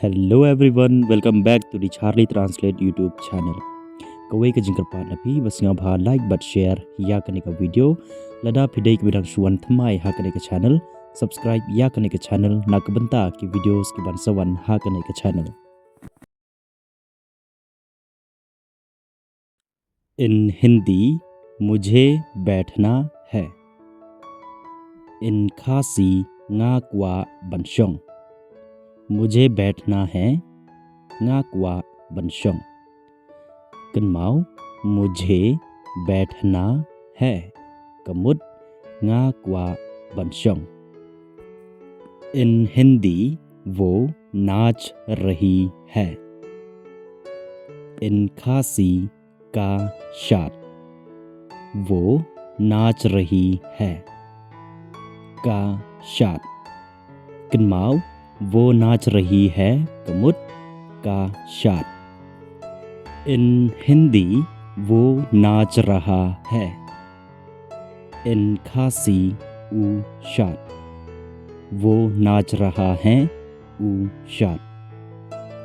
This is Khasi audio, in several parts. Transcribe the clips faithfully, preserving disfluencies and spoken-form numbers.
Hello everyone, welcome back to the Charlie Translate YouTube channel. Kawei ka jingkyrpad na phi, ba sngewbha like bad share ïa kane ka video. Lada phi dei kiba dang shu wan thymmai ha kane ka channel, subscribe ïa kane ka channel na ka bynta ki videos kiban sa wan ha kane ka channel. In Hindi, mujhe baithna hai. In Khasi, nga kwah ban shong. Mujhe baithna hai, nga kwah ban shong. Kynmaw, mujhe baithna hai, ka mut nga kwah ban shong. In Hindi, wo nach rahi hai. In Khasi, ka shad. Wo nach rahi hai, ka shad. Kynmaw, wo nach rahi hai, ka mut ka shad. In Hindi, wo nach raha hai. In Khasi, u shad. Wo nach raha hai, u shad.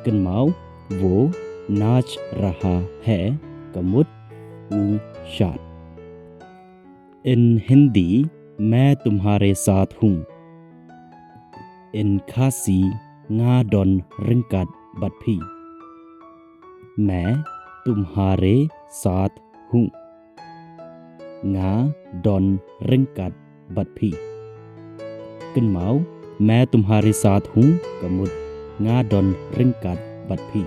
Kynmaw, wo nach raha hai, ka mut u shad. In Hindi, main tumhare saath hoon. In Khasi, nga don ryngkat bad phi. Main tumhare saath hoon. Nga don ryngkat bad phi. Kynmaw, main tumhare saath hoon, ka mut nga don ryngkat bad phi.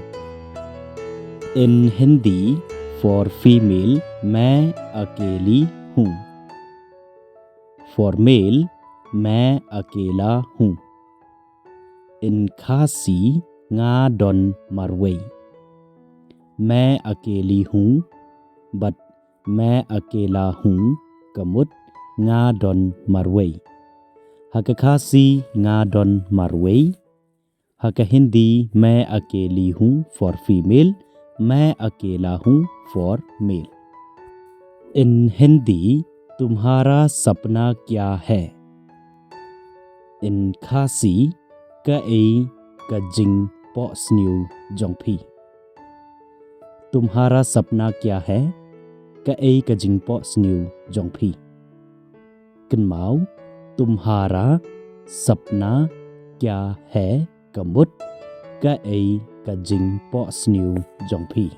In Hindi, for female, main akeli hoon. For male, main akela hoon. In Khasi, nga don marwei. Main akeli hoon, bad main akela hoon, ka mut nga don marwei. Ha ka Khasi, nga don marwei. Ha ka Hindi, main akeli hoon for female, main akela hoon for male. In Hindi, tumhara sapna kya hai? In Khasi, kaei ka jingpohsniew jong phi? Tumhara sapna kya hai? Kaei ka jingpohsniew jong phi? Kynmaw, tumhara sapna kya hai, ka mut kaei ka jingpohsniew jong phi.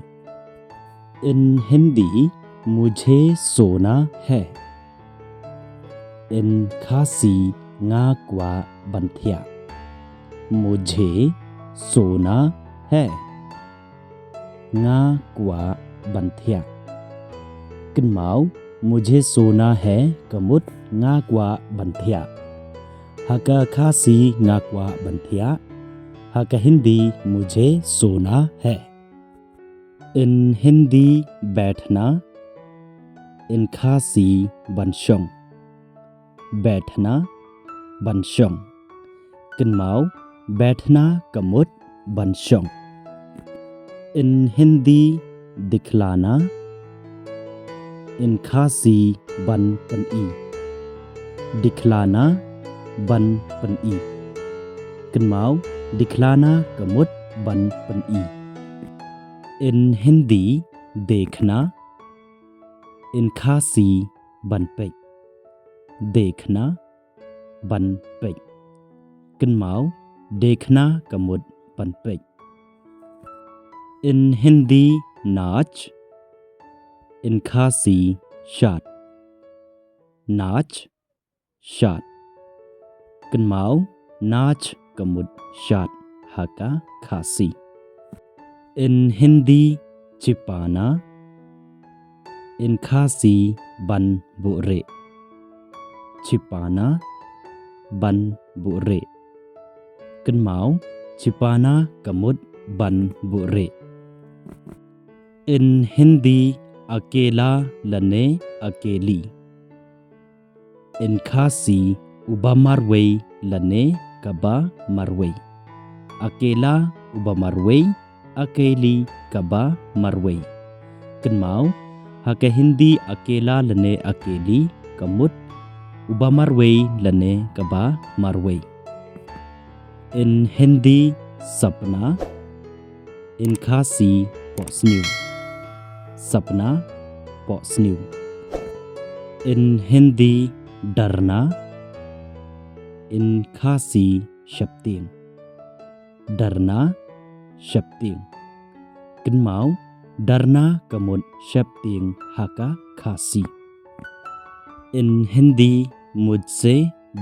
In Hindi, mujhe sona hai. In Khasi, nga kwah ban thiah. Mujhe sona hai. Nga kwah ban thiah. Kynmaw, mujhe sona hai, ka mut nga kwah ban thiah. Ha ka Khasi, nga kwah ban thiah. Ha ka Hindi, mujhe sona hai. In Hindi, baithna. In Khasi, ban shong. Baithna, ban shong. Kynmaw, baithna ka mut ban shong. In Hindi, dikhlana. In Khasi, ban pyni. Dikhlana, ban pyni. Kynmaw, dikhlana ka mut ban pyni. In Hindi, dekhna. In Khasi, ban peit. Dekhna, ban peit. Kynmaw, dekhna ka mut ban peit. In Hindi, nach. In Khasi, shad. Nach, shad. Kynmaw, nach ka mut shad ha ka Khasi. In Hindi, chipana. In Khasi, ban buhrieh. Chipana, ban buhrieh. Kynmaw, chipana ka mut ban buhrieh. In Hindi, akela lane akeli. In Khasi, uba marwei lane kaba marwei. Akela, uba marwei, akeli, kaba marwei. Kynmaw, ha ka Hindi, akela lane akeli ka mut uba marwei lane kaba marwei. In Hindi, सपना, in Khasi pohsniew. सपना pohsniew. In Hindi डरना, in Khasi sheptieng. डरना sheptieng. Kynmaw, डरना ka mut sheptieng ha ka Khasi. In Hindi मुझसे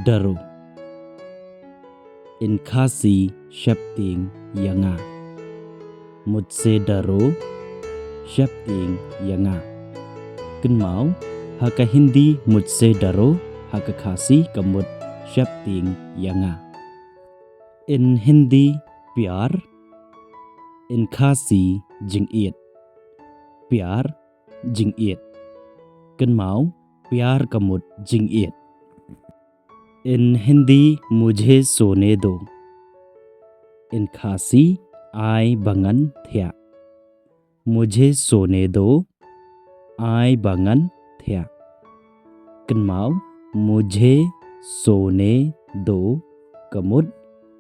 डरो. In Khasi sheptieng ïa nga. मुझसे डरो sheptieng ïa nga. Kynmaw, ha ka Hindi मुझसे डरो, ha ka Khasi ka mut sheptieng ïa nga. In Hindi प्यार, in Khasi jingïeit. प्यार jingïeit. Kynmaw, प्यार ka mut jingïeit. In Hindi मुझे सोने दो, in Khasi ai ba ngan thiah. मुझे सोने दो, ai ba ngan thiah. Kynmaw, मुझे सोने दो ka mut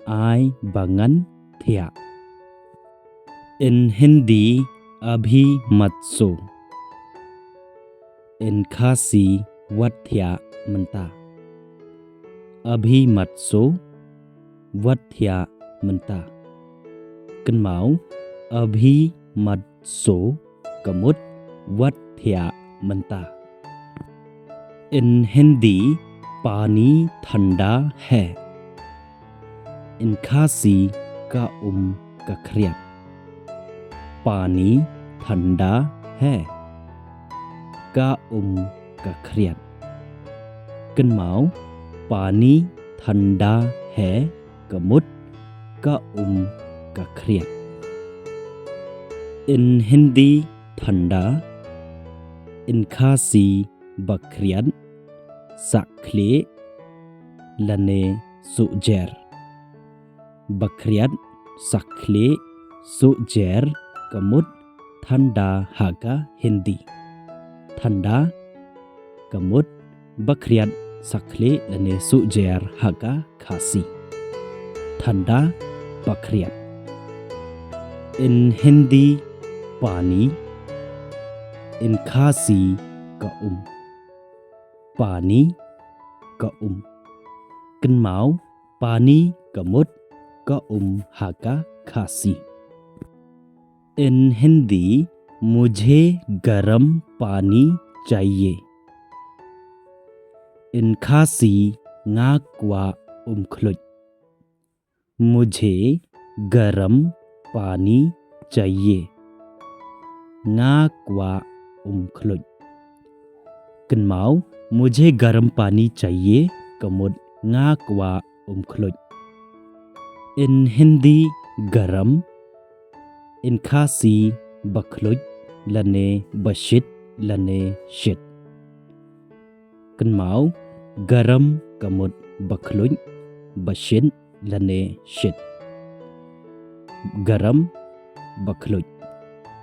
ai ba ngan thiah. In Hindi अभी मत सो, in Khasi wat thiah mynta. अभी मत सो, wat thiah mynta. Kynmaw, अभी मत सो ka mut wat thiah mynta. In Hindi पानी ठंडा है, in Khasi ka um ka khriat. पानी ठंडा है, ka um ka khriat. Kynmaw, पानी ठंडा है ka mut ka um ka khriat. In Hindi ठंडा, in Khasi ba khriat, sah khlieh lane suh jer. Ba khriat, sah khlieh, suh jer ka mut ठंडा ha ka Hindi. ठंडा ka mut ba khriat, sah khlieh lane suh jer ha ka Khasi. ठंडा ba khriat. In Hindi पानी, in Khasi ka um. पानी ka um. Kynmaw, पानी ka mut ka um ha ka Khasi. In Hindi मुझे गर्म पानी चाहिए, in Khasi nga kwah um khluit. मुझे गर्म पानी चाहिए, nga kwah um khluit. Kynmaw, मुझे गर्म पानी चाहिए ka mut nga kwah um khluit. In Hindi गर्म, in Khasi ba khluit lane ba shit lane shit. Kynmaw, गर्म ka mut ba khluit, ba shit lane shit. गर्म ba khluit,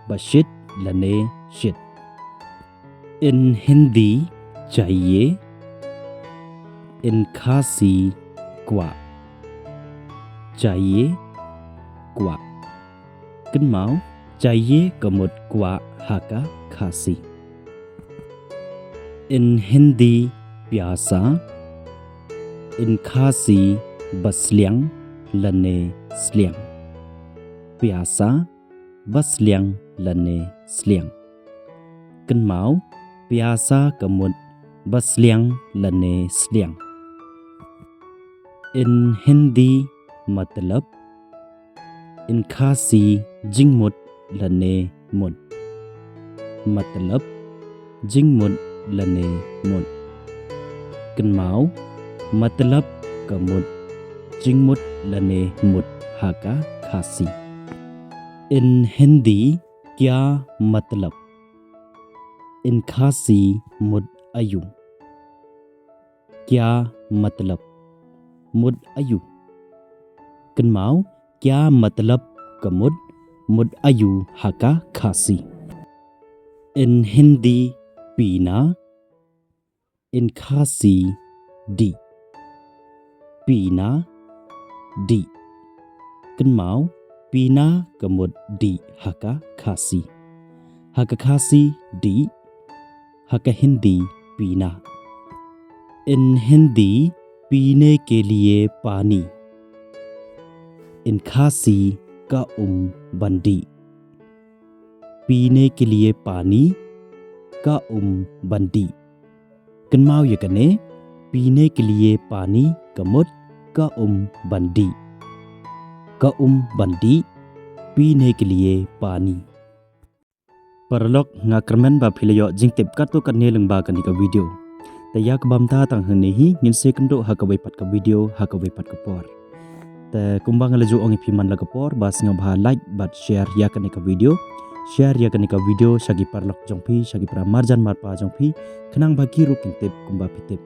ba shit lane shit. In Hindi चाहिए, in Khasi kwah. चाहिए kwah. Kynmaw, चाहिए ka mut kwah ha ka Khasi. In Hindi प्यासा, in Khasi ba sliang lane sliang. प्यासा ba sliang lane sliang. Kynmaw, प्यासा ka mut ba sliang lane sliang. In Hindi मतलब, in Khasi jingmut lane mut. मतलब jingmut lane mut. Kynmaw, मतलब ka mut jingmut lane mut ha ka Khasi. In Hindi क्या मतलब, in Khasi mut aiu. क्या मतलब, mut aiu. Kynmaw, क्या मतलब ka mut mut aiu ha ka Khasi. In Hindi पीना, in Khasi dih. पीना dih. Kynmaw, pina ka mut dih ha ka Khasi. Ha ka Khasi dih, ha ka Hindi pina. In Hindi, पीने के लिए पानी. In Khasi, ka um ban dih. पीने के लिए पानी, ka um ban dih. Kynmaw ïa kane, पीने के लिए पानी ka mut ka um ban dih. Ka um ban dih, पीने के लिए पानी. Paralok, nga kyrmen ba phi la ïoh jingtip katto katne lyngba kane ka video. Te ïa kaba mynta tang hangne hi, ngin sa ïakynduh ha kawei pat ka video ha kawei pat ka por. Te kumba nga la ju ong ïa phi man la ka por, ba sngewbha like bad share ïa kane ka video. Share ïa kane ka video sha ki paralok jong phi, sha ki para marjan marpa jong phi, khnang ba ki ruh kin tip kumba phi tip.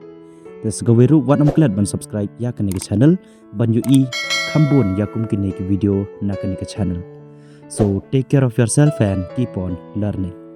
Te sa kawei ruh wat nym klet ban subscribe ïa kane ka channel ban ïohi kham bun ïa kum kine ki video na kane ka channel. So take care of yourself and keep on learning.